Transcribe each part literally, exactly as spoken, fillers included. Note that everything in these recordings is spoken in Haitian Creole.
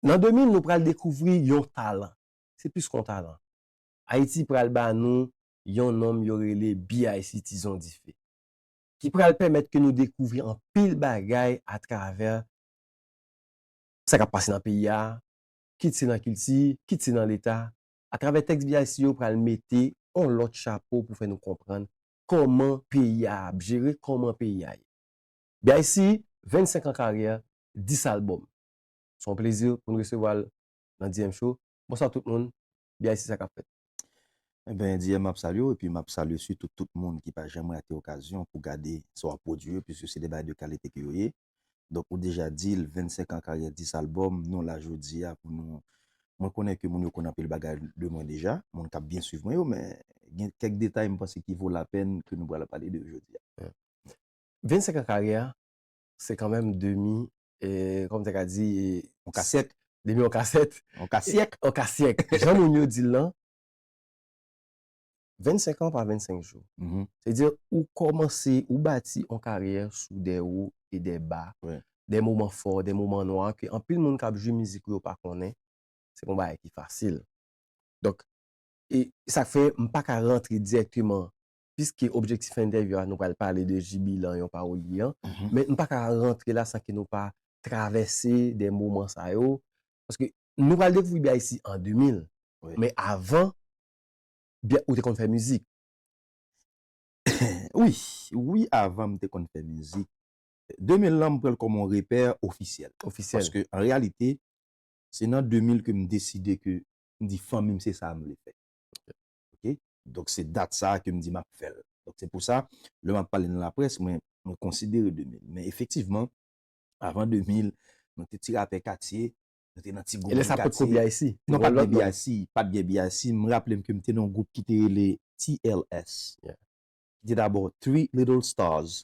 Nan de mil, nou pral dekouvri yon talan. Se plis ke yon talan. Ayiti pral ba nou yon nonm yo rele B I C Tizon Dife, ki pral pèmèt ke nou dekouvri anpil bagay atravè sa k ap pase nan peyi a, kit se nan kilti, kit se nan Leta. Atravè tèks B I C yo pral mete yon lòt chapo pou fè nou konprann kòman peyi a ap jere, kòman peyi a ye. B I C, vennsenk an karyè, dis albòm. Se yon plezi pou n resevwa l nan D M Show. Bonswa tout moun, B I C, sa k ap fèt? Ebyen, D M, m ap salye w, epi m ap salye sitou tout moun ki pa janm rate okazyon pou gade sa w ap pwodui yo, piske se de bagay de kalite ke yo ye. Donk, ou deja di l, vennsenk an karyè, dis albòm, nou la jodi a pou nou. Mwen konnen ke moun yo konn anpil bagay de mwen deja, moun k ap byen swiv mwen yo, men gen kèk detay m panse ki vo lapèn ke nou pral pale de yo jodi a. Vennsenk an karyè, se kanmenm demi, e, kòman te ka di, e, On kasèk, demi on kasèt, on kasyèk. On kasyèk. Jan moun yo di l lan, vennsenk an pa vennsenk jou. Mhm. Se di, ou kòmanse, ou bati on karyè sou de wo e de ba, Wi. De moman fò, de moman nwa, ke anpil moun k ap jwi mizik ou yo pa konnen, se pa yon bagay ki fasil. Donk, e sa k fè m pa ka rantre dirèkteman, piske objektif entèvyou a, nou pral pale de Jibilan, yon pawoli an, Mhm. men m pa ka rantre la san ke nou pa travèse de moman sa yo, paske nou pral dekouvri B I C an de mil, Wi. Men avan, byen, ou te konn fè mizik. Wi, wi, avan m te konn fè mizik. De mil lan, m pran l kòm yon repè ofisyèl. Ofisyèl. Paske, an reyalite, se nan de mil ke m deside ke m di fanmi m se sa m vle fè. Ok? Donk, se dat sa a ke m di m ap fè l. Donk, se pou sa, lè m ap pale nan laprès, mwen, mwen konsidere de mil. Men efektivman, avan de mil, nou te ti rapè katye, nou te nan ti gwoup E lè sa nan potko katye. B I C. Non, pa t gen B I C, pa t gen B I C. M raple m ke m te nan yon gwoup ki te rele T L S. Yeah. Ki te dabò Three Little Stars.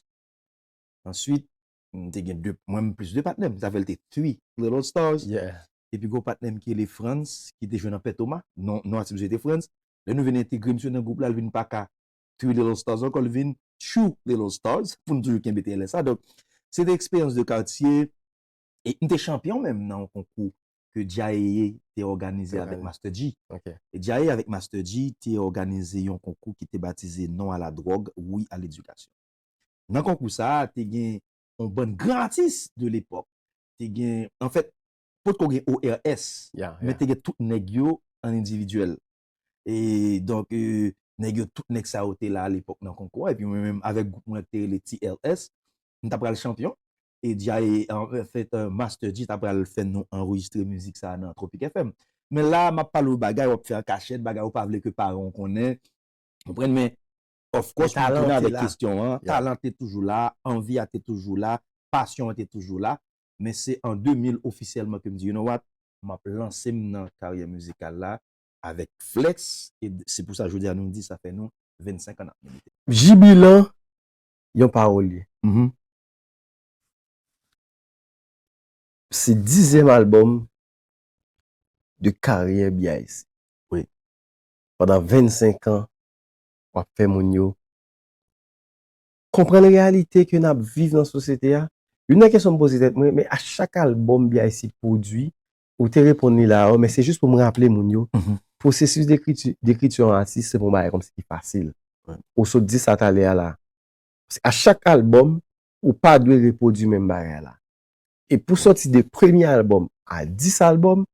Answit, m te gen de, mwen menm plis de patnè m. Sa fè l te Three Little Stars. Yeah. Epi gwo patnè m ki rele Frantz, ki te jwe nan Pè Toma. Non, non atis misye te Frantz. Lè nou vin entegre misye nan gwoup la, l vin pa ka Three Little Stars ankò, l vin Two Little Stars, pou n toujou kenbe T L S la. Donk, se te eksperyans de katye, e m te chanpyon menm nan yon konkou ke Djaye te òganize avèk Master G. Ok. E Djaye avèk Master G te òganize yon konkou ki te batize Non à la drogue, oui à l'éducation. Nan konkou sa a, te gen yon bann gran atis de lepòk. Te gen, anfèt, potko gen O R S, Yeah, men yeah. Te gen tout nèg yo an endividyèl. E donk, e, nèg yo, tout nèg sa yo te la alepòk nan konkou a. Epi mwen menm, avèk gwoup mwen ki te rele T L S, m ta pral chanpyon. E Djaye, anfèt, e, Master G ta pral fè nou anrejistre mizik sa a nan Tropic F M. Men la, m ap pale w bagay, w ap fè an kachèt, bagay ou pa vle ke paran w konnen. Konprann, men, of course, Men pou m talan tounen te avèk la. Kesyon an, Yeah. Talan te toujou la, anvi a te toujou la, pasyon an te toujou la. Men se an de mil ofisyèlman ke m di, you know what, m ap lanse m nan karyè mizikal la avèk Flex. E se pou sa, jodi a, nou di sa fè nou vennsenk an n ap milite. Jibilan, yon pawoli. Mhm. Se dizyèm albòm de karyè B I C. Wi. Pandan vennsenk an, w ap fè moun yo konprann reyalite ke n ap viv nan sosyete a. Youn nan kesyon m poze tèt mwen, men a chak albòm B I C pwodui, ou te reponn li la, men se jis pou m raple moun yo, Mhm. pwosesis dekriti, dekriti yon atis, se pa yon bagay kòmsi ki fasil. Wi. Ou sot di sa talè a la. Paske a chak albòm, ou pa dwe repwodui menm bagay la. E pou sòti de premye albòm a dis albòm,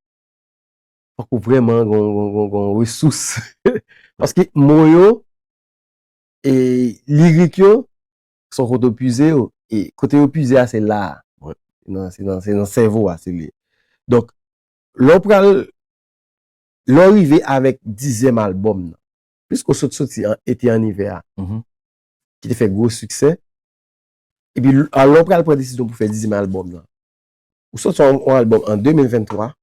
fòk ou vrèman gon, gon, gon, gon resous. Paske mo yo, e lirik yo, se yon kote w pize yo. E kote yo pize a, se la a. Wi. Nan, se nan, se nan sèvo a, se li. Donk, lè w pral, lè w rive avèk dizyèm albòm nan, piske w sot soti an ete an ivè a, Mhm. ki te fè gwo siksè, epi l-, a lè w pral pran desizyon pou fè dizyèm albòm nan, ou soti yon, yon albòm an de mil venntwa,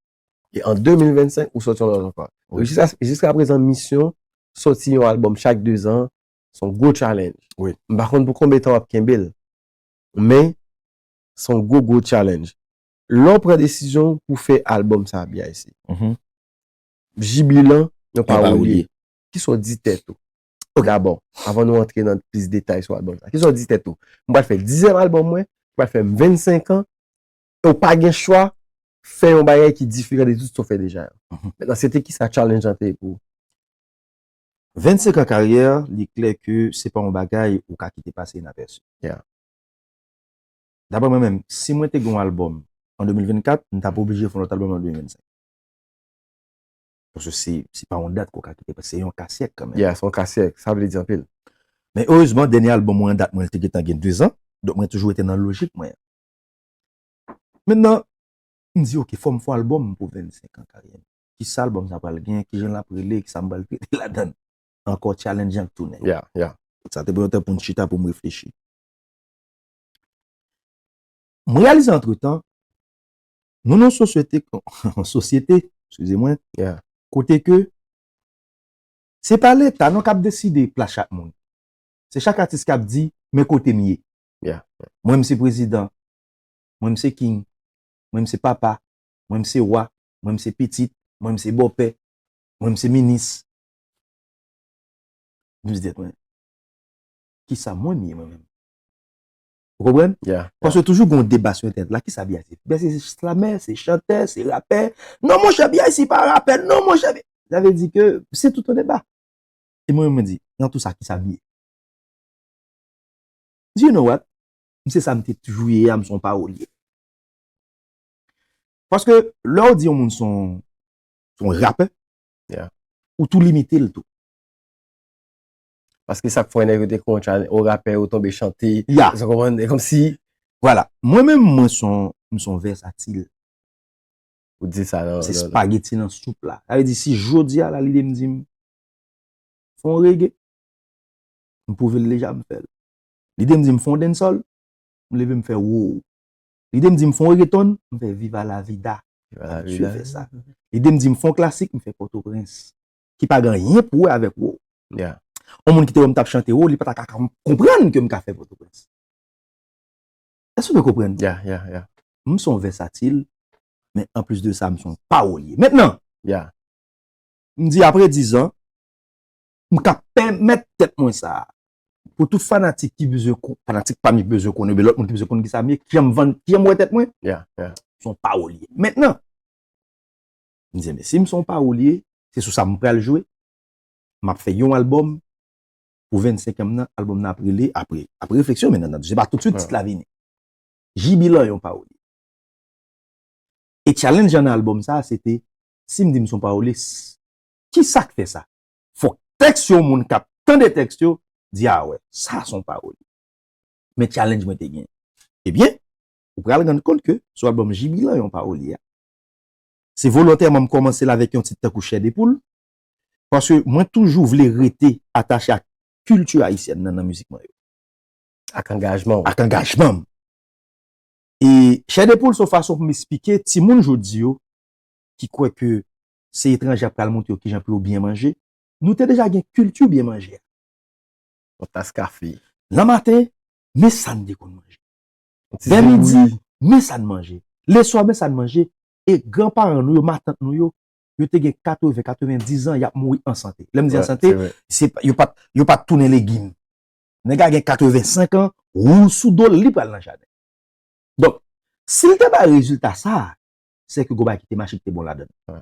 e an de mil vennsenk, ou soti yon lòt ankò. Wi. Jiska, jiska prezan, misyon soti yon albòm chak de zan, se yon gwo challenge. Wi. M pa konn pou konbyen tan w ap kenbe l, men se yon gwo, gwo challenge. Lè w pran desizyon pou fè albòm sa, B I C, Mhm. Jibilan, yon Yon pawoli. pawoli. Kisa w di tèt ou? Dabò, avan nou antre nan plis detay sou albòm sa, kisa w di tèt ou? M pral fè dizyèm albòm mwen, m pral fè vennsenk an, e w pa gen chwa, fè yon bagay ki diferan de tout sa w fè deja yo. Mentnan, se te ki sa challenge lan te ye pou ou? Vennsenk an karyè, li klè ke se pa yon bagay ou ka kite pase inapèsi. Yeah. Daprè mwen menm, si mwen te gen yon albòm an de mil vennkat, m t ap oblije fè yon lòt albòm an de mil vennsenk. Paske se, se pa yon dat ke w ka kite pase, se yon kasyèk kanmenm. Yeah, se yon kasyèk, sa vle di anpil. Men erezman, dènye albòm mwen an dat mwen, li te gentan gen de zan. Donk, mwen toujou rete nan lojik mwen. Mentnan, m di, oke, fò m fè yon albòm pou vennsenk an karyè m. Kisa albòm sa pral gen, kijan l ap rele, kisa m pral trete ladan l. Ankò, challenge lan tounen. Yeah, yeah. Sa te pran yon tan pou m chita, pou m reflechi. M reyalize antretan, nou nan yon sosyete, yon sosyete, eskize mwen, Yeah. kote ke se pa Leta non k ap deside plas chak moun. Se chak atis k ap di, men kote m ye. Yeah. Mwen, m se prezidan. Mwen, m se king. Mwen, m se papa. Mwen, m se wa. Mwen, m se pitit. Mwen, m se bòpè. Mwen, m se minis. M di tèt mwen, kisa mwen, m ye mwen menm? Ou konprann? Yeah. Paske toujou gen yon deba sou entènèt la. Kisa B I C? B I C se slamè, se chantè, se rapè. Non, monchè, B I C pa rapè. Non, monchè. Sa vle di ke se tout yon deba. E mwen, mwen di, nan tout sa, kisa m ye? Do you know what? M se sa m te toujou ye a, m se yon pawolye. Paske lè w di yon moun se yon, se yon rapè, Yeah. ou tou limite l tou. Paske sa k fè nèg yo te konn chan, o rapè, ou tonbe chante. Yeah. Ou konprann? E kòmsi Vwala. Mwen menm, mwen se yon, m se yon vèsatil. Ou di sa nan Se spageti nan soup la. Sa vle di, si jodi a la, lide m di m, fè yon reggae, m pwouve l deja, m fè l. Lide m di m, fè yon dancehall, m leve m fè wow. Lide m di m, fè yon reggaeton, m fè Viva la vida. M ap fè sa. Lide m di m, fè yon klasik, m fè Pòtoprens. Ki pa gen anyen pou wè avèk wow. Yeah. Yon moun ki te wè m t ap chante wow, li pa ta ka konprann ke m ka fè Pòtoprens. Èske w konprann? Yeah, yeah, yeah. M se yon vèsatil, men anplis de sa, m se yon pawolye. Mentnan, Yeah. m di apre diz an, m ka pèmèt tèt mwen sa. Pou tout fanatik ki bezwen, fanatik pa m ki bezwen konnen, oubyen lòt moun ki bezwen konnen kisa m ye, kijan m vann, kijan m wè tèt mwen, Yeah, yeah. se yon pawolye. Mentnan, m di, men si m se yon pawolye, se sou sa m pral jwe. M ap fè yon albòm pou vennsenk an m nan, albòm nan ap rele, apre, apre refleksyon, men nan, se pa toutswit tit la vini. Jibilan yon pawolye. E challenge an nan albòm sa, se te, si m di m se yon pawolye, kisa k fè sa? Fòk tèks yo, moun k ap tande tèks yo, di, a wè, sa se yon pawolye. Men challenge mwen te gen. Ebyen, ou pral rann kont ke sou albòm Jibilan yon pawolye a, se volontèman m kòmanse l avèk yon tit tankou Chè de poul, paske mwen toujou vle rete atache ak kilti ayisyèn nan, nan mizik mwen yo. Ak angajman w. Ak angajman m. E Chè de poul se yon fason pou m esplike timoun jodi yo ki kwè ke se etranje ap pral montre yo kijan pou yo byen manje. Nou te deja gen kilti byen manje a. Yon tas kafe. Nan maten, men sa n te konn manje. Vè midi, men sa n manje. Leswa, men sa n manje. E granparan nou yo, matant nou yo, yo te gen katreven, katrevendiz an, y ap mouri an sante. Lè m di an sante, se pa, yo pa t, yo pa t tounen legim. Nèg la gen katrevensenk an, wou sou do l, li pral nan jaden. Donk, si l te bay rezilta sa a, se ke gon bagay ki te mache, ki te bon ladan l.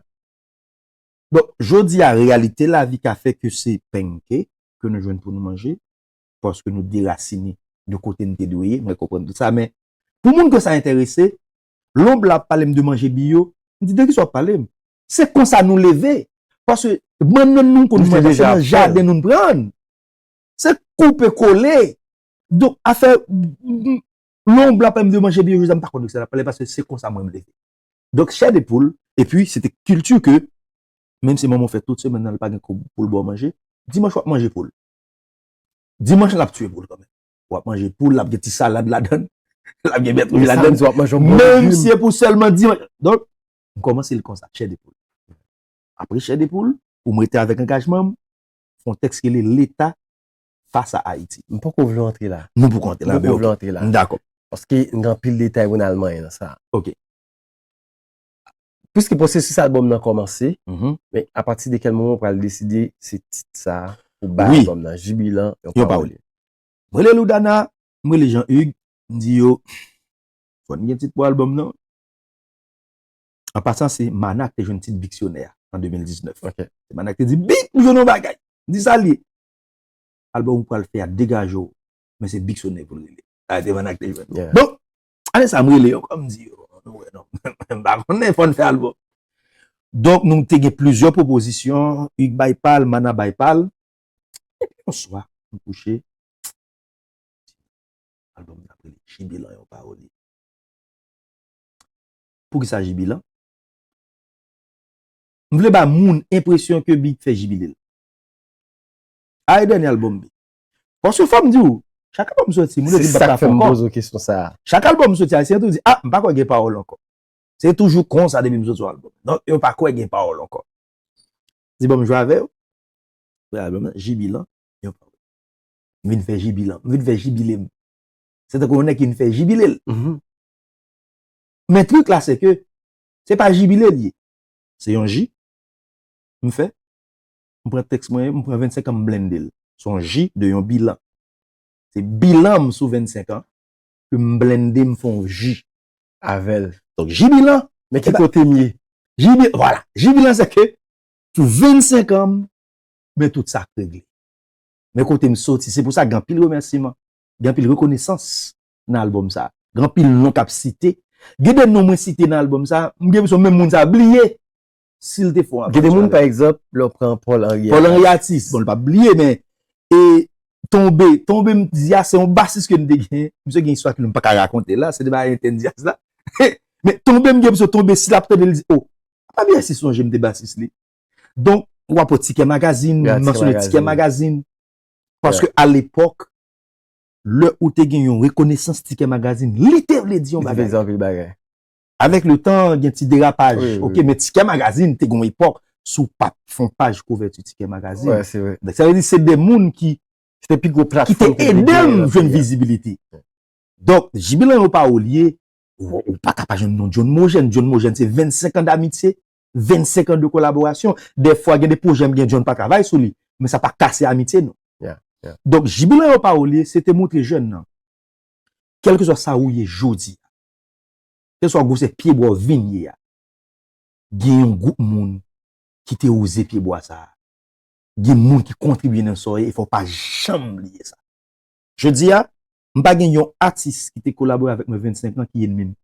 Donk, jodi a, reyalite lavi ka fè ke se penke ke nou jwenn pou nou manje, paske nou derasine de kote n te dwe ye, mwen konprann tout sa, men pou moun ke sa enterese, lè yon blan ap pale m de manje biyo, m di, de kisa w ap pale m? Se konsa nou leve. Paske bannann nou konn manje, se nan jaden nou pran. Se koupe kole. Donk, afè, m, m, lè yon blan ap pale m de manje biyo, jodi a m pa konn de kisa l ap pale, paske se konsa mwen m leve. Donk, Chè de poul, epi se te kilti ke, menm si manman w fè tout semèn nan, li pa gen kou pou l ba w manje, dimanch w ap manje poul. Dimanch l ap tiye poul kanmenm. W ap manje poul, l ap gen ti salad ladan l, l ap gen bèt rouj ladan l. Menm si se pou sèlman dimanch. Donk, m kòmanse l konsa, Chè de poul. Apre Chè de poul, pou m rete avèk angajman m, fè yon tèks ki rele Leta fas a Ayiti. M poko vle antre la. Nou poko antre la, men oke. M dakò. Paske m gen anpil detay pou n al manyen nan sa. Oke. Piske pwosesis albòm nan kòmanse, men apati de kèl moman w pral deside se tit sa a pou bay albòm nan, Jibilan, yon pawolye. M rele Loudana, m rele Jean Hugues, m di yo, fò n gen tit pou albòm nan. An pasan, se Mana ki te jwenn tit Biksyonè a an de mil diznèf. Se Mana ki te di, Bik, m jwenn yon bagay. Di sa l ye. Albòm ou pral fè a, degaje w. Men se Biksyonè pou l rele. Sa se Mana ki te jwenn. Donk, ane sa a, m rele yo, kòm m di yo, nou wè non. M pa konnen, fò n fè albòm. Donk, nou te gen plizyè pwopozisyon, Hugues bay pa l, Mana bay pa l. Epi yon swa, m kouche, albòm nan ap rele Jibilan yon pawòlye. Poukisa Jibilan? M vle ba moun enpresyon ke Big fè jibile l. A, e dènye albòm Big. Paske fò m di w, chak albòm soti, moun yo di m pa t ka fè ankò. Chak albòm soti, Ayisyen tou di, a, m pa kwè gen pawòl ankò. Se toujou konsa depi m soti yon albòm. Donk, yo pa kwè gen pawòl ankò. Di bon, m jwe avè yo. Premye albòm nan, Jibilan, yon pawòl. M vin fè jibilan, m vin fè jibile m. Se tankou yon nèg ki vin fè jibile l. Men trik la, se ke se pa jibile l ye. Se yon ji m fè, m pran tèks mwen, m pran vennsenk an, m blende l. Se yon ji de yon bilan. Se bilan m sou vennsenk an, ke m blende, m fè yon ji avè l. Donk, jibilan. Men ki kote m ye? Jibilan, vwala. Jibilan, se ke pou vennsenk an, men tout sa k regle. Men kote m soti, se pou sa gen anpil remèsiman, gen anpil rekonesans nan albòm sa. Gen anpil non k ap site. Gen de non mwen site nan albòm sa, m gen enpresyon menm moun sa bliye si l te fè yon apèl. Gen de moun, pa egzanp, lè w pran Paul Henri Atis. Paul Henri Atis, bon, l pa bliye, men e Tonbe, Tonbe m di a, se yon basis ke m te gen. Misye gen istwa ke m pa ka rakonte la, se de bagay entèn djaz la. Men Tonbe m gen enpresyon Tonbe si l ap tande l di, o, pa byen si sonje m te basis li. Donk, w ap wè Tikè Magazine, m mansyone Tikè Magazine. Paske alepòk, lè ou te gen yon rekonesans Tikè Magazine, li te vle di yon bagay. Avèk letan, gen ti derapaj. Oke, men Tikè Magazine te gen yon epòk, si w pa t fè yon paj kouvèti Tikè Magazine. Donk, sa vle di, se de moun ki, ki te ede m jwenn vizibilite. Donk, Jibilan yon pawòlye, ou, ou pa ka pa jwenn non John Mojèn. John Mojèn, se vennsenk an damitye, vennsenk an de kolaborasyon. Dèfwa, gen de pwojè m gen John pa travay sou li, men sa pa kase amitye nou. Donk, Jibilan yon pawòlye, se te montre jèn nan, kèlkeswa sa ou ye jodi a, kèlkeswa gwosè pyebwa w vin ye a, gen yon gwoup moun ki te woze pyebwa sa a. Gen moun ki kontribye nan sa w ye, e fò w pa janm bliye sa. Jodi a, m pa gen yon atis ki te kolabore avèk mwen vennsenk an ki ènmi m.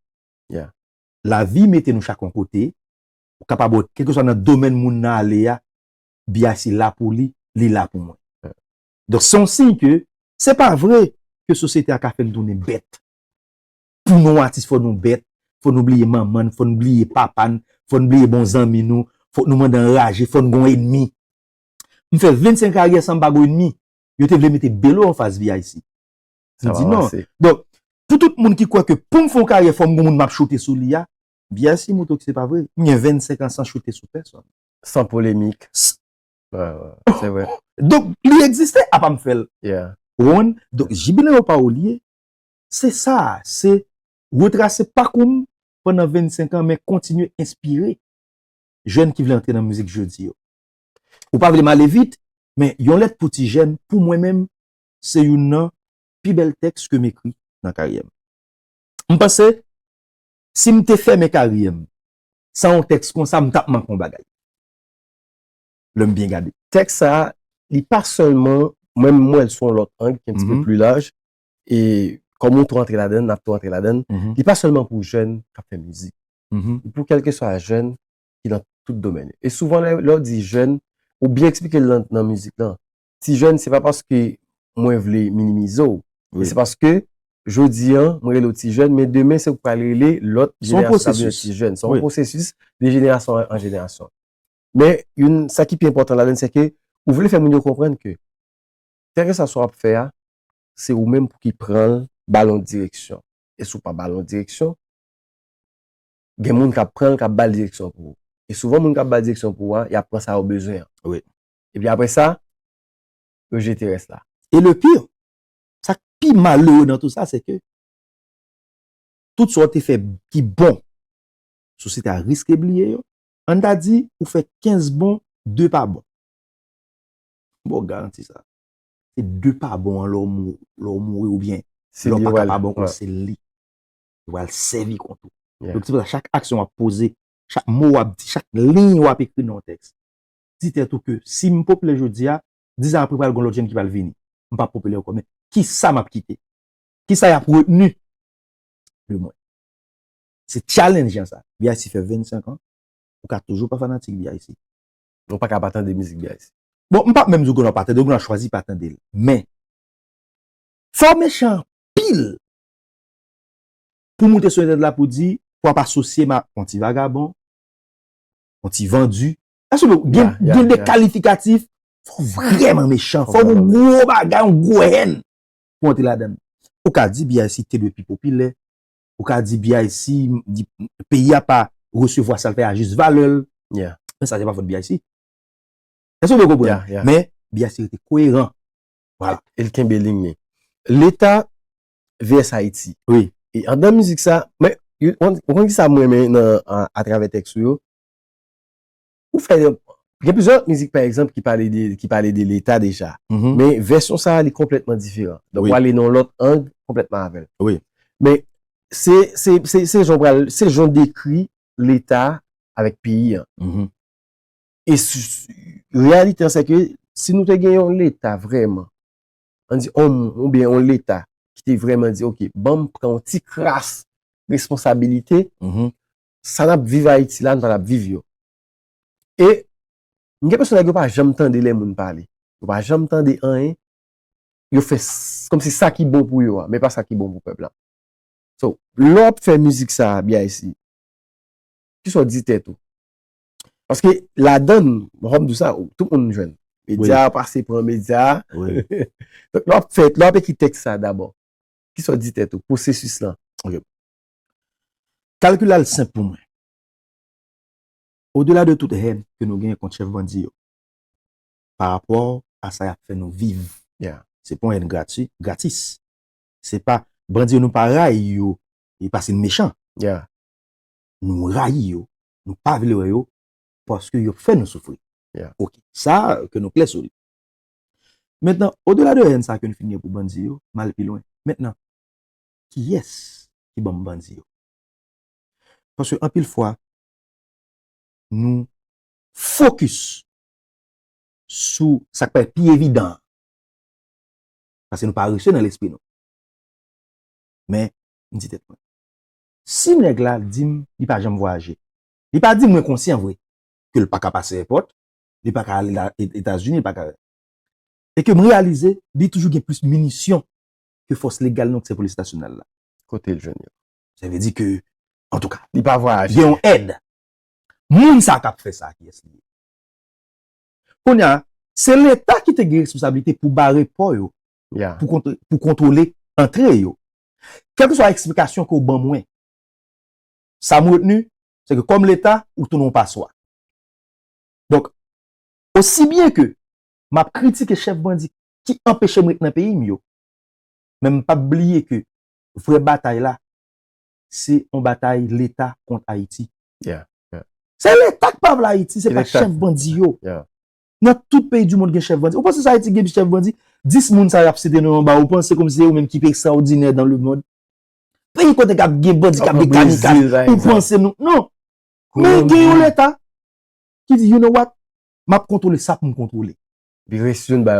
Lavi mete nou chak yon kote, ou kapab wè, kèlkeswa nan domèn moun nan ale a, B I C la pou li, li la pou mwen. Donk, se yon siy ke se pa vre ke sosyete a ka fè n tounen bèt. Pou nou atis, fò nou bèt, fò nou bliye manman n, fò nou bliye papa n, fò nou bliye bon zanmi nou, fò nou mande anraje, fò nou gon ènmi. M fè vennsenk karyè san m pa gon ènmi. Yo te vle mete Belo anfas B I C. M di non. Donk, pou tout moun ki kwè ke pou m fè yon karyè, fò m gon moun m ap choute sou li a, B I C montre w ke se pa vre. M gen vennsenk an san choute sou pèsonn. San polemik. Wi, wi, se vre. Donk, li egziste, apa m fè l. Ou konprann? Donk, Jibilan yon pawòlye, se sa, se retrase pakou m pandan vennsenk an, men kontinye enspire jèn ki vle antre nan mizik jodi yo. Ou pa vle m ale vit, men yon lèt pou ti jèn, pou mwen menm, se youn nan pi bèl tèks ke m ekri nan karyè m. M panse, si m te fèmen karyè m san yon tèks konsa, m t ap manke yon bagay. Lè m byen gade. Tèks sa a, li pa sèlman, mwen, m wè l sou yon lòt ang, ki yon ti pe pli laj, e kòm ou tou antre ladan l, n ap tou antre ladan l, li pa sèlman pou jèn k ap fè mizik. Li pou kèlkeswa jèn ki nan tout domèn yo. E souvan, lè, lè w di jèn, ou byen eksplike l nan, nan mizik lan. Ti jèn, se pa paske mwen vle minimize w, men se paske, jodi a, mwen rele w ti jèn, men demen, se ou k pral rele lòt jenerasyon k ap vini ti jèn. Se yon pwosesis de jenerasyon an, an jenerasyon. Men, youn, sa ki pi enpòtan ladan l, se ke ou vle fè moun yo konprann ke, kèlkeswa sa w ap fè a, se ou menm pou ki pran l, ba l yon direksyon. E si w pa ba l yon direksyon, gen moun k ap pran l, k ap ba l direksyon pou ou. E souvan, moun k ap ba l direksyon pou ou a, y ap pran sa yo bezwen an. Epi apre sa, yo jete rès la. E le pire, sa k pi malere nan tou sa, se ke tout sa w te fè ki bon, sosyete a riske bliye yo. Ann ta di, ou fè kenz bon, de pa bon. M ba w garanti sa. Se de pa bon an lè w mou-, lè w mouri oubyen lè w pa ka pa bon ankò, se li. Li pral sèvi kont ou. Donk, se pou sa, chak aksyon w ap poze, chak mo w ap di, chak liy w ap ekri nan yon tèks. Di tèt ou ke si m popilè jodi a, diz an apre pral gen lòt jèn ki pral vini. M p ap popilè ankò, men kisa m ap kite? Kisa y ap retni de mwen? Se challenge an sa. B I C fè vennsenk an, ou ka toujou pa fanatik B I C. Ou pa ka pa tande mizik B I C. Bon, m p ap menm di w ke w pa tande, ou chwazi pa tande l. Men, fò w mechan anpil pou moute sou entènèt la pou di, pou ap asosye m ak yon ti vagabon, yon ti vandi. Èske w gen, gen de kalifikatif? Fò w vrèman mechan. Fò w gen yon gwo bagay, yon gwo hèn pou antre ladan l. Ou ka di B I C te dwe pi popilè. Ou ka di B I C, di, peyi a pa resevwa sa l fè a jis valè l. Men sa se pa fòt B I C. Èske w byen konprann? Men B I C rete koyeran. Vwala. E l kenbe liy li. Leta vs Ayiti. Wi. E anndan mizik sa, men, ou konn ki sa m renmen nan, a, atravè tèks ou yo? Ou fè, gen plizyè lòt mizik, pa egzanp, ki pale de, ki pale de Leta deja. Men vèsyon sa a, li konplètman diferan. Donk, ou ale nan yon lòt ang konplètman avè l. Men se, se, se, se jan w pral, se jan w dekri Leta avèk peyi an. E s- reyalite an, se ke si nou te gen yon Leta vrèman, ann di, yon moun oubyen yon Leta ki te vrèman di, "Oke, ban m pran yon ti kras responsabilite, sa n ap viv Ayiti la, nou pa t ap viv yo." E m gen enpresyon nèg yo pa janm tande lè moun pale. Yo pa janm tande anyen. Yo fè s- kòmsi sa ki bon pou yo a, men pa sa ki bon pou pèp la. So, lè w ap fè mizik sa a, B I C, kisa w di tèt ou? Paske ladann, fò m di w sa, tout moun jwenn. Medya a pase pran medya a. Donk, lè w ap fè, lè w ap ekri tèks sa dabò, kisa w di tèt ou? Pwosesis lan. Kalkil la l senp pou mwen. Odela de tout hèn ke nou genyen kont chèf bandi yo, pa rapò a sa y ap fè nou viv, se pa yon hèn grati- gratis. Se pa bandi yo, nou pa rayi yo e paske n mechan. Nou rayi yo, nou pa vle wè yo, paske yo fè nou soufri. Oke, sa ke nou klè sou li. Mentnan, odela de hèn sa ke nou fin gen pou bandi yo, m al pi lwen. Mentnan, kiyès ki ban m bandi yo? Paske anpil fwa, nou fokis sou sa k parèt pi evidan an. Paske nou parese nan lespri nou. Men, m di tèt mwen, si nèg la di m li pa janm vwayaje, li pa di mwen konsyan vre ke l pa ka pase èpòt, li pa ka ale la- E- Etazini, li pa ka. E ke m reyalize, li toujou gen plis minisyon ke fòs legal nou, ki se polis nasyonal la. Kote l jwenn yo? Sa vle di ke, antouka, li pa vwayaje, gen yon èd. Moun sa k ap fè sa, kiyès li ye? Kounye a, se Leta ki te gen responsablite pou bare pò yo, pou kontr- pou kontwole antre yo. Kèlkeswa eksplikasyon ke w ban mwen, sa m retni, se ke kòm Leta, ou tounen yon paswa. Donk, osi byen ke m ap kritike chèf bandi ki anpeche m ret nan peyi m yo, men m p ap bliye ke vrè batay la, se yon batay Leta kont Ayiti. Se Leta k pa vle Ayiti, se pa chèf bandi yo. Nan tout peyi di mond gen chèf bandi. Ou panse se Ayiti gen chèf bandi? Dis moun sa y ap site non yo anba, ou panse kòmsi se yo menm ki pi ekstraòdinè dans le monde? Peyi kote k ap gen bandi k ap gen kamikaz, ou panse nou? Non. Men gen yon Leta ki di, "You know what? M ap kontwole sa pou m kontwole."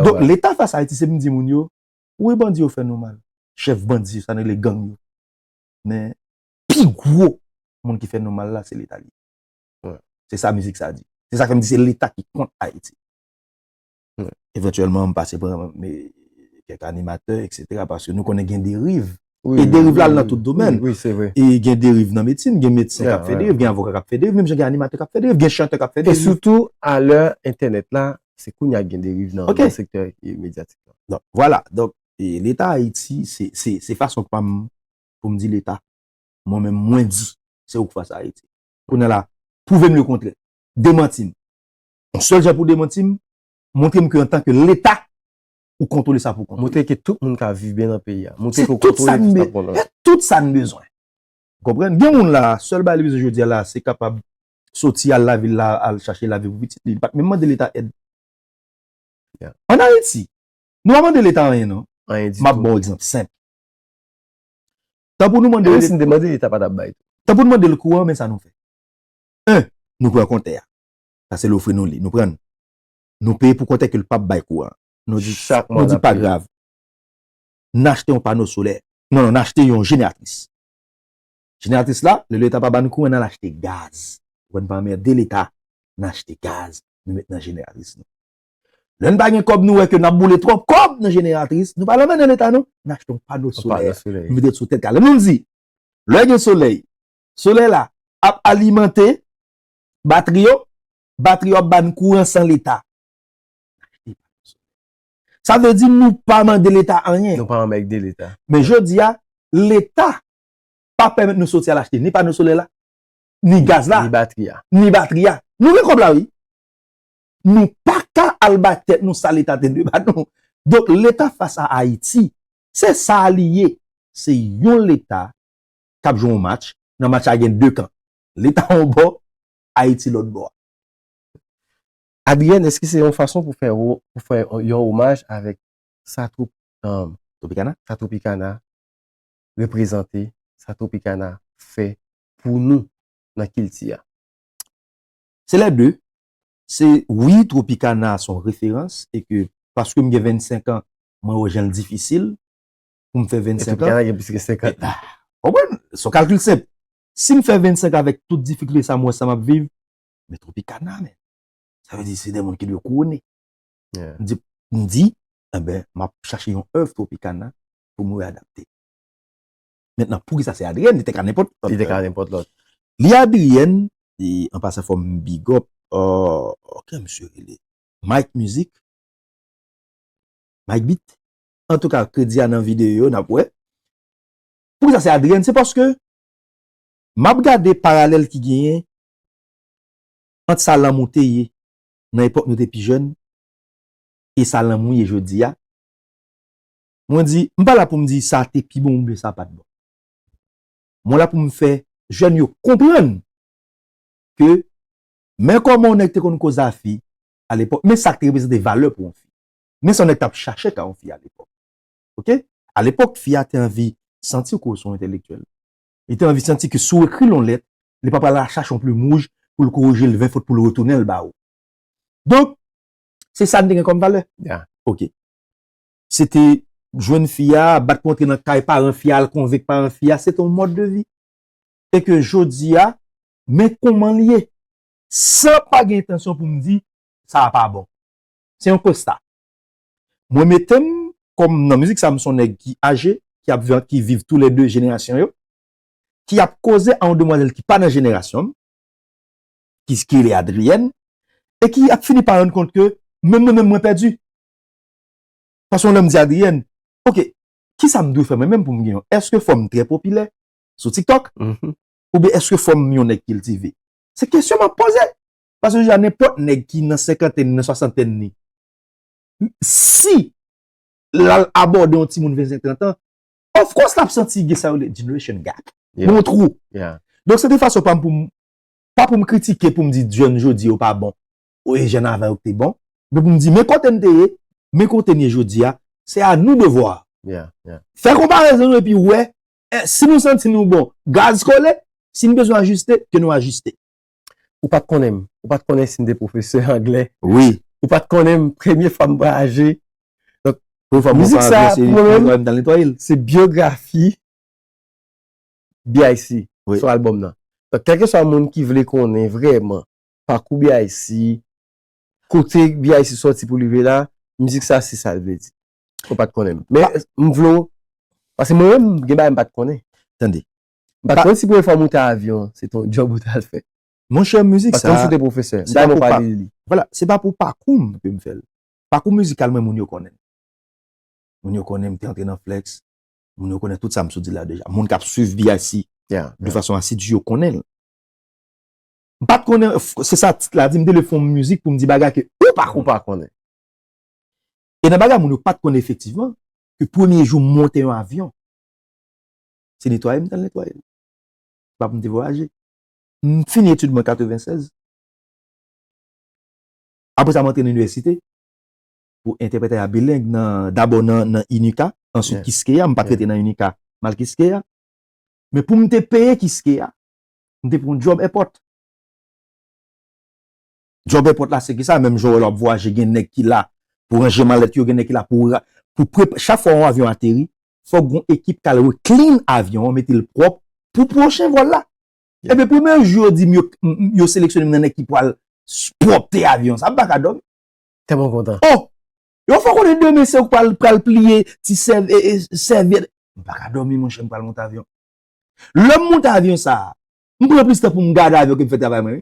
Donk, Leta fas a Ayiti, se pou m di moun yo, wi, bandi yo fè nou mal. Chèf bandi yo, sa n rele gang yo. Men, pi gwo moun ki fè nou mal la, se Leta li ye. Se sa mizik sa di. Se sa fè m di se Leta ki kont Ayiti. Evantyèlman, m pase pran, men, kèk animatè, etsetera, paske nou konnen gen deriv. E deriv la al nan tout domèn. E gen deriv nan medsin, gen medsen k ap fè deriv, gen avoka k ap fè deriv, menm jan gen animatè k ap fè deriv, gen chantè k ap fè deriv. E sitou, alè entènèt la, se kounye a gen deriv nan, nan sektè, e, medyatik la. Donk, vwala. Donk, e, Leta Ayiti, se, se, se fason pa m pou m di Leta. Mwen menm, mwen di, se ou k fas a Ayiti. Kounye a la, pwouve m lekontrè. Demanti m. Yon sèl jan pou demanti m, montre m ke antanke Leta, ou kontwole sa pou w kontwole. Montre ke tout moun ka viv byen nan peyi a. Montre ke ou kontwole tout sa pou w kontwole. Se tout sa n bezwen. Ou konprann? Gen moun la, sèl bagay li bezwen jodi a la, se kapab soti al lavil la, al chache lavi pou pitit li. Li pa t menm mande Leta èd. Ann Ayiti, nou pa mande Leta anyen, non. Anyen ditou. M ap ba w egzanp senp. Tan pou nou mande Leta, menm si n te mande Leta pa t ap bay tou. Tan pou nou mande l kouran, men sa nou fè. En, nou pran kontè a. Paske l ofri nou li, nou pran l. Nou peye pou kontè ke l p ap bay kouran. Nou di, nou di pa grav. N achte yon pano solè. Non, non, n achte yon jeneratris. Jeneratris la, lè Leta pa ba n kouran, n al achte gaz. Pou n pa anmède Leta, n achte gaz, nou met nan jeneratris nou. Lè n pa gen kòb, nou wè ke n ap boule twòp kòb nan jeneratris, nou pa al anmède Leta non, n achte yon pano solè, nou mete l sou tèt kay la. Nou di, lè gen solèy, solèy la ap alimante batri yo, batri yo ap ba n kouran san Leta. Sa vle di nou pa mande Leta anyen. Nou pa anmède Leta. Men jodi a, Leta pa pèmèt nou soti al achte ni pano solè la, ni gaz la, ni batri a. Ni batri a. Nou gen kòb la, wi. Nou pa ka al bay tèt nou sa Leta te dwe ba nou. Donk, Leta fas a Ayiti, se sa li ye. Se yon Leta k ap jwe yon match. Nan match la, gen de kan. Leta yon bò, Ayiti lòt bò a. Adrienne, èske se yon fason pou fè, pou fè yon omaj avèk sa twoup, um, Tropicana? Sa Tropicana reprezante, sa Tropicana fè pou nou nan kilti a? Se lè de. Se, wi, Tropicana se yon referans e ke paske m gen vennsenk an, mwen wè jan l difisil pou m fè vennsenk an. Tropicana gen plis ke senkant. Ah, konprann? Se yon kalkil senp. Si m fè vennsenk avèk tout difikilte sa m wè sa m ap viv, men Tropicana, men. Sa vle di se de moun ki dwe kouwone. M di, m di, enben, m ap chache yon èv Tropicana pou m readapte. Mentnan, poukisa se Adrienne? Li te ka nenpòt lòt. Li te ka nenpòt lòt. Li Adrienne, e, an pasan fò m big up, euh, ok, misye rele Mike Music. Mike Beat. Antouka, kredi a nan videyo yo, n ap wè. Poukisa se Adrienne? Se paske m ap gade paralèl ki genyen ant sa lanmou te ye nan epòk nou te pi jèn e sa lanmou ye jodi a. Mwen di, m pa la pou m di sa te pi bon oubyen sa pa t bon. Mwen la pou m fè jèn yo konprann ke men kòman yon nèg te konn koze a fi alepòk, men sa k te reprezante valè pou yon fi. Men sa yon nèg t ap chache ka yon fi alepòk. Ok? Alepòk, fi a te anvi santi ke w se yon entèlektyèl. Li te anvi santi ke si w ekri l yon lèt, li pa pral al chache yon plim wouj pou l korije l ven fot pou l retounen l ba ou. Donk, se sa n te gen kòm valè. Ok. Se te jwenn fi a, bat pou antre nan kay paran fi a, al konvenk paran fi a, se te yon mòd de vi. E ke jodi a, men kòman l ye. San pa gen entansyon pou m di, sa a pa bon. Se yon konsta. Mwen mete m kòm nan mizik sa, m se yon nèg ki aje, ki ap viv, ki viv toulède jenerasyon yo, ki ap koze a yon demwazèl ki pa nan jenerasyon m, ki, ki rele Adrienne, e ki ap fini pa rann kont ke menm mwen menm mwen pèdi. Paske yon lè m di Adrienne, ok, kisa m dwe fè mwen menm pou m gen yon? Èske fò m trè popilè sou TikTok? Oubyen èske fò m yon nèg kiltive? Se kesyon m ap poze. Paske jodi a nenpòt nèg ki nan senkantèn, nan swasantèn li, si l al abòde yon timoun vennsenk, trant an, of course l ap santi gen sa yo rele generation gap. Gen yon twou. Donk se te fason pa m pou m, pa pou m kritike, pou m di jèn jodi yo pa bon, oubyen jèn avan yo te bon, men pou m di men kote n te ye, men kote n ye jodi a, se a nou devwa. Fè konparezon nou epi wè, eh, si nou santi nou bon, gaz kole, si n bezwen ajiste, ke nou ajiste. Ou pa t konnen m. Ou pa t konnen si m te pwofesè anglè. Wi. Ou pa t konnen m, premye fwa m vwayaje. Donk, mizik sa, pou mwen menm, se byografi B I C sou albòm nan. Donk, kèlkeswa moun ki vle konnen vrèman pakou B I C, kote B I C sòti pou l rive la, mizik sa, se sa l vle di. Ou pa t konnen m. Men, m vle w, paske mwen menm, gen bagay m pa t konnen. Tande. M pa t konnen si premye fwa w moute avyon, se te yon djòb ou t al fè. Monchè, mizik sa, paske m sou te pwofesè, m pa t pale li. Vwala, se pa pou pakou m ke m fè l. Pakou mizikal mwen, moun yo konnen m. Moun yo konnen m te antre nan Flex. Moun yo konnen tout sa m sot di la deja. Moun k ap swiv B I C de fason asidi, yo konnen l. M pa t konnen, se sa tit la di, m te vle fè yon mizik pou m di bagay ke ou pa konnen. Ou pa konnen. E nan bagay moun yo pa t konnen efektivman, ke premye jou m monte yon avyon, se netwaye m t al netwaye l. Se pa pou m te vwayaje. M fini etid mwen katrevennsèz. Apre sa, m antre nan inivèsite pou entèprètaya bileng nan, dabò nan, nan UNICA, answit Kiskeya, m pa t rete nan UNICA, m al Kiskeya. Men pou m te peye Kiskeya, m te pran yon djòb èpòt. Djòb èpòt la se ki sa, menm jan w wè lè w ap vwayaje, gen nèg ki la pou ranje malèt yo, gen nèg ki la pou ra- pou prepa- chak fwa yon avyon ateri, fòk gon ekip k al re-clean avyon an, mete l pwòp pou pwochen vòl la. Ebyen, premye jou yo di m yo, m- m- yo seleksyone m nan nèg ki pral s- pwòpte avyon sa, m pa ka dòmi. Tèlman kontan. Oh! Yo fè konnen demen se ou k pral, pral pliye ti sèv- e- e- sèvyèt. M pa ka dòmi, monchè, m pral monte avyon. Lè m monte avyon sa a, m pran plis tan pou m gade avyon ke m fè travay mwen, wi.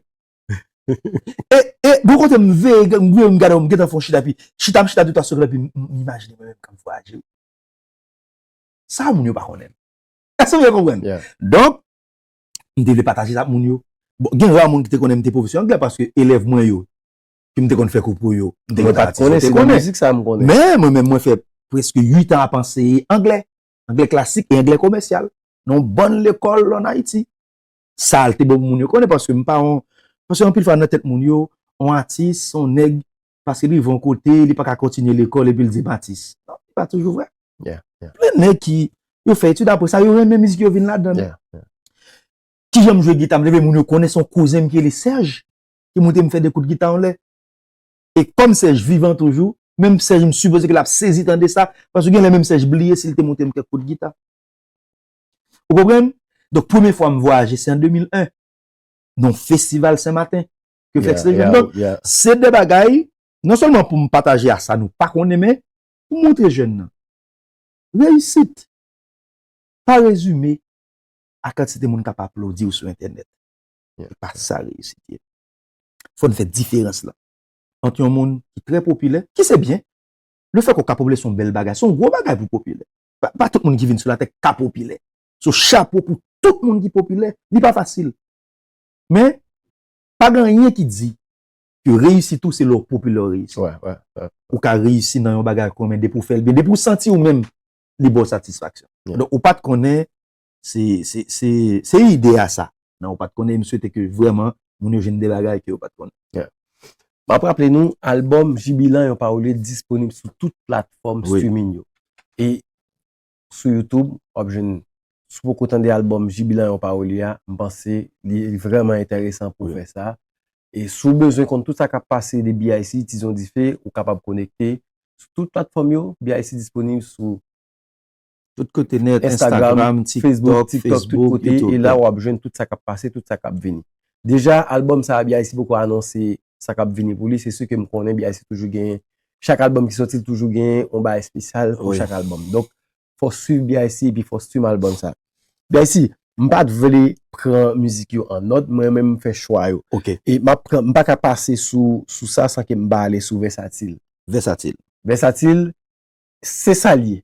E, e, bon kote m veye, m veye, m gade, m gentan fè yon chita, epi chita, m chita de twa segonn, epi m, m imajine mwen menm k ap vwayaje. Sa moun yo pa konnen. Èske w byen konprann? Donk, m te vle pataje sa ak moun yo. Bon, gen ra moun ki te konnen m te pwofesè anglè, paske elèv mwen yo, ke m te konn fè kou pou yo, m te Mwen pa t konnen, se nan mizik sa m konnen. Men, mwen menm, mwen fè prèske uit an ap anseye anglè. Anglè klasik e anglè komèsyal. Nan yon bann lekòl ann Ayiti. Sa te bon pou moun yo konnen, paske m pa yon, paske anpil fwa nan tèt moun yo, yon atis, yon nèg, paske li rive yon kote, li pa ka kontinye lekòl, epi l di m atis. Non, li pa toujou vrè. Plen nèg ki, yo fè etid, apre sa, yo renmen mizik, yo vin ladan l. Kijan m jwe gita, m leve moun yo konnen se yon kouzen m ki rele Sèj, ki montre m fè de kout gita yon lè. E kòm Sèj vivan toujou, menm Sèj m sipoze ke l ap sezi tande sa, paske gen lè menm Sèj bliye si l te montre m kèk kout gita. Ou konprann? Donk, premye fwa m vwayaje, se an de mil en, nan yon festival Senmaten, ke fè Expression. Donk, se de bagay, non sèlman pou m pataje a sa nou pa konnen, men pou montre jèn nan. Reyisit pa rezime a kantite moun k ap aplodi w sou entènèt. Se pa sa reyisit ye. Fò n fè diferans la ant yon moun ki trè popilè, ki se byen. Lefètke w ka popilè se yon bèl bagay, se yon gwo bagay pou popilè. Pa, pa tout moun ki vin sou latè ka popilè. So, chapo pou tout moun ki popilè, li pa fasil. Men, pa gen anyen ki di ke reyisit ou se lè w popilè w reyisi. Ou ka reyisi nan yon bagay kòm depi w fè l byen, depi w santi w menm, li ba w satisfaksyon. Donk, ou pa t konnen, se, se, se, se ide a sa. Nan ou pa t konnen, m swete ke vrèman, moun yo jwenn de bagay ke yo pa t konnen. M ap raple nou, albòm Jibilan yon pawòl disponib sou tout platfòm streaming yo. E sou YouTube, w ap jwenn, si w poko tande albòm Jibilan yon pawòl a, m panse li, li vrèman enteresan pou fè sa. E si w bezwen konn tout sa k ap pase de B I C, Tizon Dife, ou kapab konekte sou tout platfòm yo. B I C disponib sou Tout kote nèt, Instagram, TikTok, Facebook, kote, e la w ap jwenn tout sa k ap pase, tout sa k ap vini. Deja, albòm sa a, B I C poko anonse sa k ap vini pou li, se si ke m konnen B I C toujou gen, chak albòm ki soti, li toujou gen yon bagay espesyal pou chak albòm. Donk, fò w swiv B I C epi fò w stream albòm sa. B I C, m pa t vle pran mizik yo an nòd, mwen menm m fè chwa yo. E m ap pran, m pa ka pase sou, sou sa san ke m pa ale sou Vèsatil. Vèsatil. Vèsatil, se sa l ye.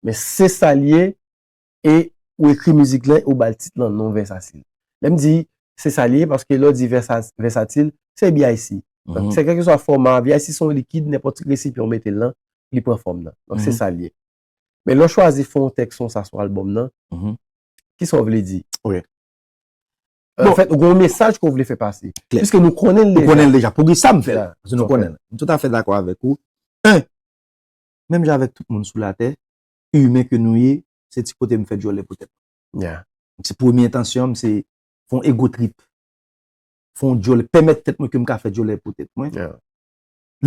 Men se sa l ye, e ou ekri mizik lan, e ou ba l tit lan non Vèsatil. Lè m di se sa l ye, paske lè w di vèsa- Vèsatil, se B I C. Donk, se kèlkeswa fòma, B I C se yon likid, nenpòt resipyan w mete l lan, li pran fòm nan. Donk, se sa l ye. Men lè w chwazi fè yon tèks konsa sou albòm nan, kisa w vle di? Anfèt, ou gen yon mesaj ke w vle fè pase. Piske nou konnen l deja. Ou konnen l deja. Poukisa m fè l? Paske nou konnen l. M toutafè dakò avèk ou. En, menm jan avèk tout moun sou latè, imen ke nou ye, se ti kote m fè djòlè pou tèt mwen. Se premye entansyon m, se fè yon ego trip. Fè yon djòlè, pèmèt tèt mwen ke m ka fè djòlè pou tèt mwen.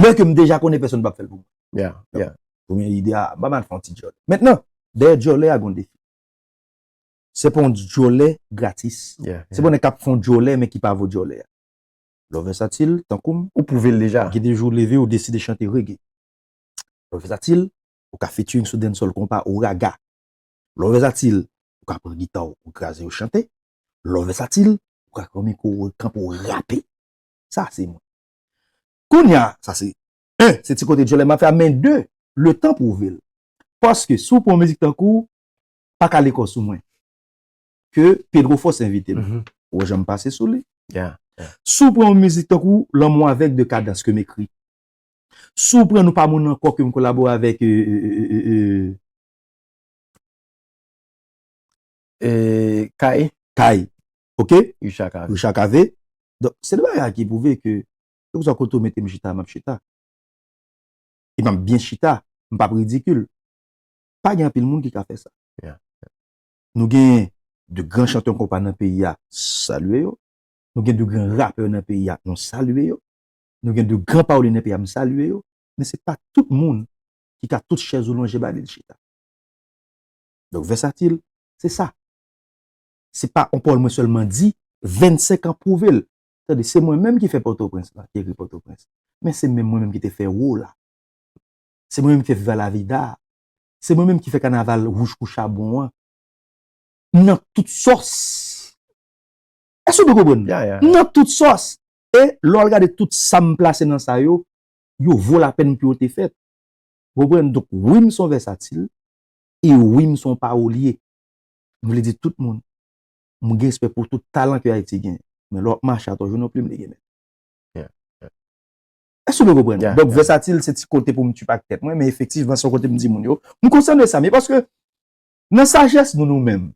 Lè ke m deja konnen pèsonn p ap fè l pou mwen. Premye ide a, ban m al fè yon ti djòlè. Mentnan, dèyè djòlè a, gen yon defi. Se pa yon djòlè gratis. Se pa yon nèg k ap fè yon djòlè, men ki pa vo djòlè a. Lè w vèsatil, tankou m, ou pwouve l deja. Gen de jou w leve, ou deside chante reggae. Lè w vèsatil, ou ka featuring sou dancehall konpa ou raga. Lè w vèsatil, ou ka pran gita w, ou kraze, ou chante. Lè w vèsatil, ou ka pran mikwo, ou kanpe, ou rape. Sa se mwen. Kounye a, sa se en, se ti kote djòlè m ap fè a, men de, letan pwouve l. Paske si w pran yon mizik tankou Pa Kale Kò Sou Mwen, ke Pedro Force envite m, ou wè jan m pase sou li. Si w pran yon mizik tankou Lanmou Avèg de Kadans ke m ekri, si w pran Nou Pa Moun Ankò ke m kolabore avèk Kay, Kay, oke? Richard Cavé. Donk, se de bagay ki pwouve ke, kèlkeswa kote w mete m chita, m ap chita. E m ap byen chita, m p ap ridikil. Pa gen anpil moun ki ka fè sa. Nou gen de gran chantè konpa nan peyi a, salye yo. Nou gen de gran rapè nan peyi a, nou salye yo. Nou gen de gran pawolye nan peyi a, m salye yo, men se pa tout moun ki ka tout chèz ou lonje ba li l chita. Donk, Vèsatil, se sa. Se pa yon pawòl mwen sèlman di, vennsenk an pwouve l. Tande, se mwen menm ki fè Pòtoprens la, ki ekri Pòtoprens. Men se menm mwen menm ki te fè Wo la. Se mwen menm ki fè Viva la Vida a. Se mwen menm ki fè kanaval Wouj kou chabon an. Nan tout sòs. Èske w te konprann? Nan tout sòs. E lè w al gade tout sa m plase nan sa yo, yo vo lapèn pou yo te fèt. Ou konprann? Donk, wi, m se yon vèsatil, e wi, m se yon pawolye. M vle di tout moun, m gen respè pou tout talan ke Ayiti gen. Men lè w ap mache atò, jounen yon plim li gen men. Èske w te konprann? Donk, vèsatil, se ti kote pou m tchip ak tèt mwen, men efektivman, se yon kote m di moun yo, m konsène sa, men paske nan sajès nou, nou menm,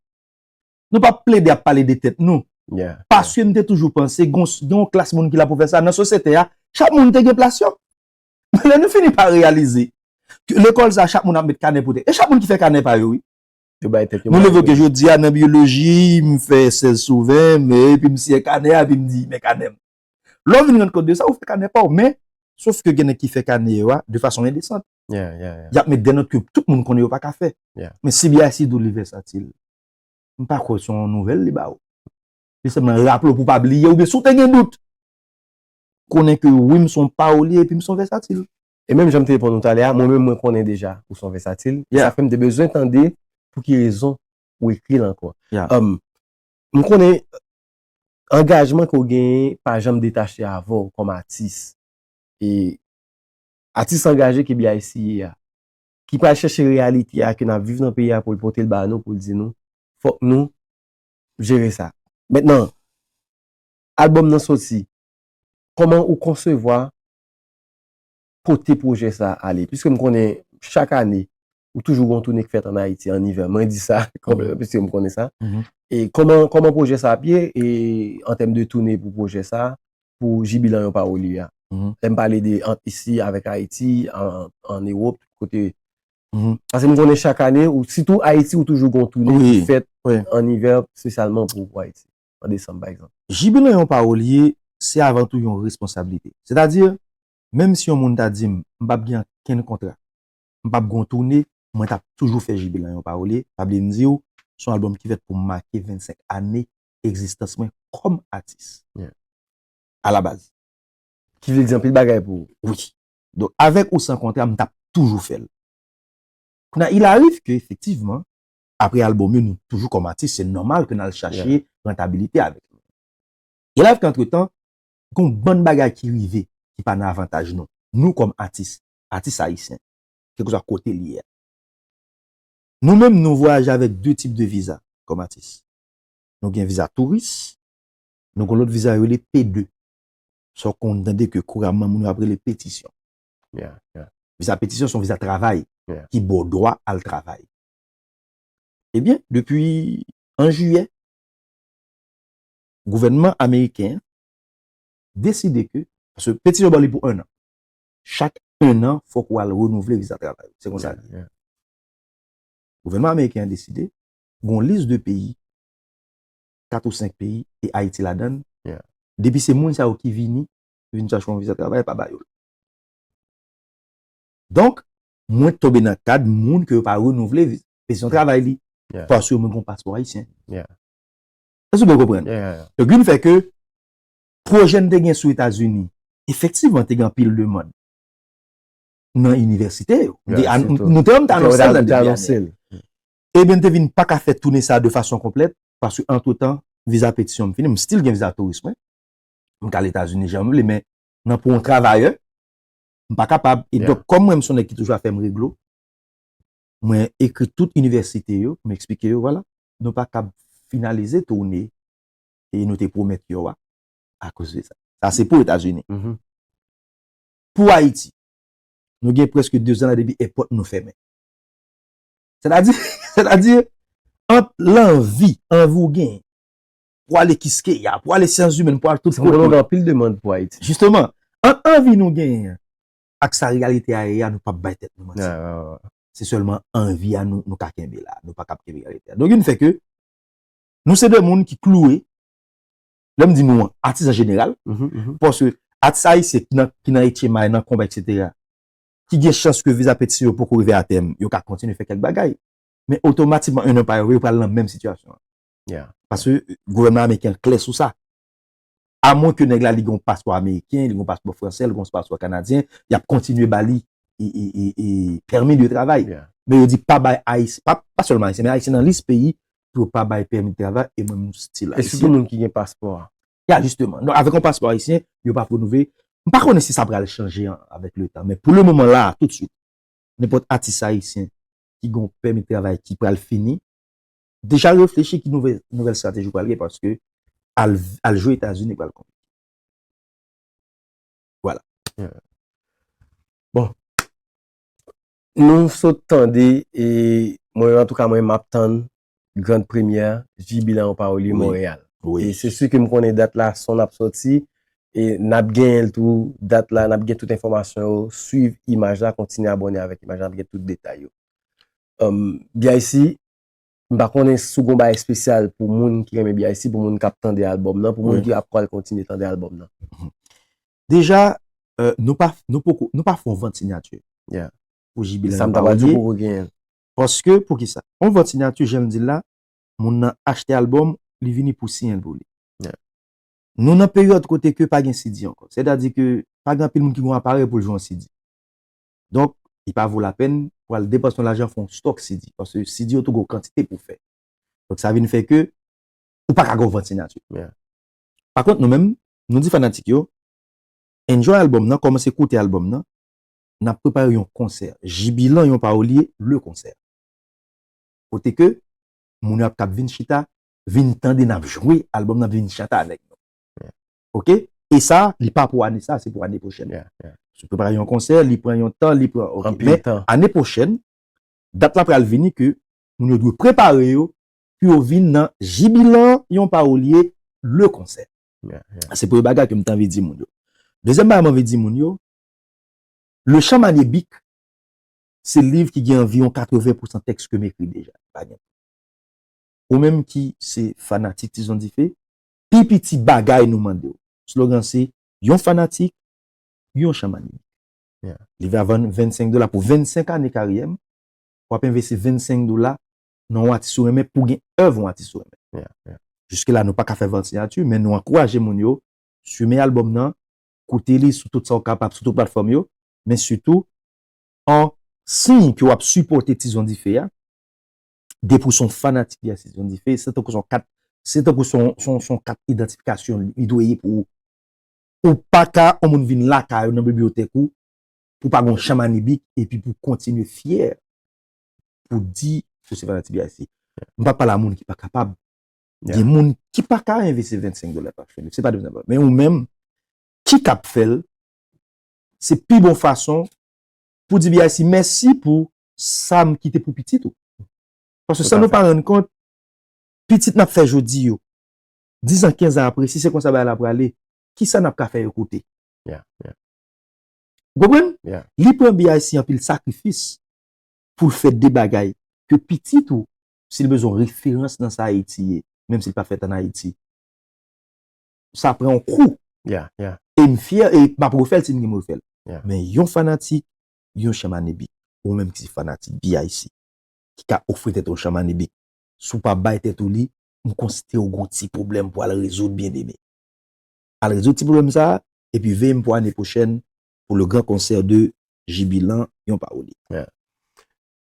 nou p ap plede ap pale de tèt nou. Paske m te toujou panse, gen yon, gen yon klas moun ki la pou fè sa. Nan sosyete a, chak moun te gen plas yo. Men lè nou fini pa reyalize ke lekòl sa, chak moun ap met kanè pou tèt. E chak moun ki fè kanè pa yo, wi. Yo bay tèt yo Nou leve ke jodi a nan byoloji, m fè sèz sou ven, men epi m siyen kanè a, epi m di, men kanè m. Lè w vin rann kont de sa, ou fè kanè pa w, men, sof ke gen nèg ki fè kanè yo a, de fason endesan. Y ap met dè nòt ke tout moun konnen yo pa ka fè. Men si B I C di w li vèsatil, m pa kwè se yon nouvèl li ba ou. Li sèlman raple w pou w pa bliye, oubyen si w te gen dout, konnen ke wi, m se yon pawolye epi m se yon vèsatil. E menm jan m te reponn ou talè a, mwen menm mwen konnen deja ou se yon vèsatil. E sa fè m te bezwen tande pou ki rezon ou ekri l ankò. Um, m konnen angajman ke w genyen pa janm detache avè w kòm atis. E atis angaje ke B I C ye a, ki pral chèche reyalite a ke n ap viv nan peyi a pou l pote l ba nou, pou l di nou, fòk nou jere sa. Mentnan, albòm nan soti, kòman ou konsevwa pote pwojè sa a ale? Piske m konnen chak ane, ou toujou gen yon toune k fèt ann Ayiti, ann ivè. Mwen di sa, piske m konnen sa. E kòman, kòman pwojè sa ap ye, e an tèm de toune pou pwojè sa, pou Jibilan yon pawolye a? Lè m pale de ant isi avèk Ayiti, an, ann Ewòp, tout kote. Paske m konnen chak ane, ou, sitou Ayiti, ou toujou gen yon toune ki fèt ann ivè, espesyalman pou, pou Ayiti, an desanm, pa egzanp. Jibilan yon pawolye, se avan tou yon responsablite. Sètadi, menm si yon moun ta di m, m p ap gen okenn kontra, m p ap gen yon toune, mwen t ap toujou fè Jibilan yon pawolye, sa vle m di w, se yon albòm ki fèt pou make vennsenk ane egzistans mwen kòm atis. Alabaz. Ki vle di anpil bagay pou ou. Wi. Donk, avèk ou san kontra, m t ap toujou fè l. Kounye a, il arrive ke, efektivman, apre albòm yo, nou toujou kòm atis, se nòmal ke n al chache rentabilite avèk li. Il arrive ke, antretan, gen yon bann bagay ki rive, ki pa nan avantaj nou. Nou kòm atis, atis ayisyen, kèlkeswa kote l ye a. Nou menm, nou vwayaje avèk de tip de viza kòm atis. Nou gen viza touris, nou gen lòt viza yo rele P de. Sa w konn tande ke kouramman moun yo ap rele petisyon. Viza petisyon se yon viza travay ki ba w dwa al travay. Ebyen, depi an jiyè, gouvènman ameriken an deside ke, paske petisyon ba w li pou enn an. Chak enn an, fòk ou al renouvle viza travay ou. Se konsa li ye. Gouvènman ameriken an deside, gen yon lis de peyi, kat ou senk peyi, e Ayiti ladan l. Depi se moun sa yo ki vini, vin chache yon viza travay, pa ba yo l. Donk, mwen tonbe nan kad moun ke yo pa renouvle vi-, petisyon travay li, paske yo menm gen yon paspò ayisyen. Èske w byen konprann? Donk, vin fè ke pwojè n te gen sou Etazini, efektivman, te gen anpil demann nan inivèsite yo. Nou te an-, nou te menm te anonse l nan debi ane. Ebyen, n te vin pa ka fè toune sa de fason konplèt, paske antretan, viza petisyon m fini, m still gen viza touris mwen. M ka al Etazini jan m vle, men nan pou yon travayè, m pa kapab. E donk, kòm mwen, m se yon nèg ki toujou ap fè m reglo, mwen ekri tout inivèsite yo, m eksplike yo, vwala, nou pa kab finalize toune e nou te pwomèt yo a, akoz de sa. Sa se pou Etazini. Pou Ayiti, nou gen prèske de zan la depi èpòt nou fèmen. Sètadi, sètadi, ant lanvi, anvi w genyen, pou ale Kiskeya, pou ale Syans Imèn, pou al tout kote. Gen anpil demann pou Ayiti. Jisteman, ant anvi nou genyen an ak sa reyalite a ye a, nou p ap bay tèt nou manti. Se sèlman anvi a nou, nou ka kenbe la. Nou pa kab kenbe reyalite a. Donk, vin fè ke nou se de moun ki kloure, lè m di nou an, atis an jeneral, paske Atis ayisyen ki nan, ki nan H M I, nan konba, et cetera, ki gen chans ke viza petisyon yo poko rive a tèm, yo ka kontinye fè kèk bagay. Men otomatikman, en an pa yo, yo pral nan menm sitiyasyon an. Yeah. Paske gouvènman ameriken klè sou sa. Amwen ke nèg la li gen yon paspò ameriken, li gen yon paspò fransè, li gen yon paspò kanadyen, y ap kontinye ba li e, e, e, e, pèmi de travay. Yeah. Men yo di pa bay Ayisyen, pa, pa sèlman Ayisyen, men Ayisyen nan lis peyi pou yo pa bay pèmi de travay e mwen m still E sitou Ayisyen. Moun ki gen paspò a. Ya, jisteman. Donk, avèk yon paspò ayisyen, yo pa renouve. M pa konnen si sa pral chanje an, avèk le tan, men pou le moman la, tout swit, nenpòt atis ayisyen ki gen yon pèmi de travay ki pral fini, deja reflechi ki nouvèl, nouvèl estrateji pral gen, paske al, al jwe Etazini pral konplike. Vwala. Bon. Nou sot tande, e mwen, antouka, mwen, m ap tann grand premyè Jibilan Yon Pawòl Li Wi. Monreyal. Wi. E se si ke m konnen dat la, son ap sòti, e n ap genyen l tou, dat la, n ap gen tout enfòmasyon yo, swiv imaj la, kontinye abòne avèk imaj la, n ap gen tout detay yo. Um, B I C, m pa konnen si w gen yon bagay espesyal pou moun ki renmen B I C, pou moun k ap tande albòm nan, pou moun Wi. Ki ap pral kontinye tande albòm nan. Deja, euh, nou pa, nou poko, nou pa fè yon vant sinyati Yeah. Pou Jibilan Sa m Yon ta pral Pawòl di Li. Poko genyen. Paske, pou ki sa? Yon vant sinyati, jan m di l la, moun nan achte albòm, li vini pou siyen l pou li. Yeah. Nou nan peryòd kote ke pa gen C D ankò. Sètadi ke pa gen anpil moun ki gen yon aparèy pou l jwe yon C D. Donk, li pa vo lapèn pou al depanse yon lajan fè yon stòk C D. Paske C D yo tou gen yon kantite pou fè. Donk, sa vin fè ke ou pa ka gen yon vant sinyati. Yeah. Pa kont, nou menm, nou di fanatik yo, enjoy albòm nan, kòmanse koute albòm nan, n ap prepare yon konsè. Jibilan Yon Pawòl Li, le konsè. Kote ke moun yo ap kab vin chita, vin tande n ap jwe albòm nan, vin chante avèk nou. Yeah. Oke? E sa, li pa pou ane sa, se pou ane pwochèn. Yeah, yeah. Sou prepare yon konsè, li pran yon tan, li pran, oke. Anpil Men tan. Ane pwochèn, dat la pral vini ke moun yo dwe prepare yo pou yo vin nan Jibilan Yon Pawòl Li, le konsè. Yeah, yeah. Se premye bagay ke m te anvi di moun yo. Dezyèm bagay m anvi di moun yo, Le Chamanier Bic, se liv ki gen anviwon katreven pousan tèks ke m ekri deja. Pa gen. Ou menm ki se fanatik Tizon Dife, pi piti bagay nou mande w. Slogan se, yon fanatik, yon Chamanier Bic. Yeah. Liv la vann vennsenk dola pou vennsenk ane karyè m. W ap envesti vennsenk dola nan yon atis ou renmen pou gen èv yon atis ou renmen. Yeah, yeah. Jiske la, nou pa ka fè vant sinyati, men nou ankouraje moun yo, streame albòm nan, koute li sou tout sa w kapab, sou tout platfòm yo, men sitou, an siy ke w ap sipòte Tizon Dife a, depi w se yon fanatik Tizon Dife, se tankou se yon kat, se tankou se yon, se yon, se yon kat idantifikasyon li dwe ye pou ou. Ou pa ka, yon moun vin lakay ou nan bibliyotèk ou, pou pa gen yon Chamanier Bic, epi pou kontinye fyè, pou di, ke se fanatik B I C. M pa pale a moun ki pa kapab. Yeah. Gen moun ki pa ka envesti vennsenk dola pa fè liv. Se pa de Men ou menm, ki k ap fè l, se pi bon fason pou di B I C mèsi pou sa m kite pou pitit ou. Paske san nou pa rann kont, pitit n ap fè jodi yo, diz an, kenz an apre, si se konsa bagay la prale, kisa n ap ka fè yo koute? Yeah, yeah. Ou konprann? Yeah. Li pran B I C anpil sakrifis pou l fè de bagay ke pitit ou, si l bezwen referans nan sa Ayiti ye, menm si l pa fèt an Ayiti, sa pran yon kou. Yeah, yeah. E m fyè, e m ap refè l si m gen pou refè l. Yeah. Men yon fanatik, yon Chamanier Bic, ou menm ki se fanatik B I C, ki ka ofri tèt ou yon Chamanier Bic, si w pa bay tèt ou li, m konsidere w gon ti pwoblèm pou al rezoud, byen eme. Al rezoud ti pwoblèm sa a, epi veye m pou ane pwochèn pou le grand concert de Jibilan Yon Pawòl Li.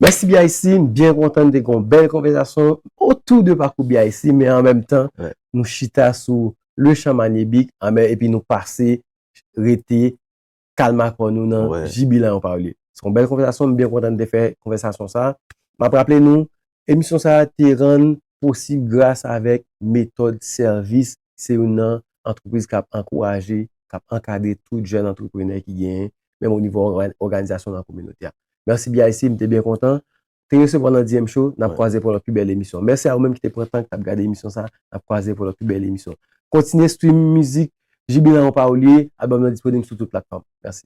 Mèsi B I C, m byen kontan n te gen yon bèl konvèsasyon otou de pakou B I C, men an menm tan, Ouais. Nou chita sou Le Chamanier Bic, anmè, epi nou pase rete kalm akò nou nan Ouais. Jibilan Yon Pawòl Li. Se yon bèl konvèsasyon, m byen kontan n te fè konvèsasyon sa. M ap raple nou, emisyon sa a te rann posib gras avèk Metòd Sèvis, se youn nan antrepriz k ap ankouraje, k ap ankadre tout jèn antreprenè ki genyen, menm o nivo òga-, òganizasyon nan kominote a. Mèsi B I C, m te byen kontan. Te resevwa w nan D M Show, n ap Ouais. Kwaze pou lòt pi bèl emisyon. Mèsi a ou menm ki te pran tan, ki t ap gade emisyon sa, n ap kwaze pou lòt pi bèl emisyon. Kontinye stream mizik Jibilan Yon Pawòl Li, albòm nan disponib sou tout platfòm. Mèsi.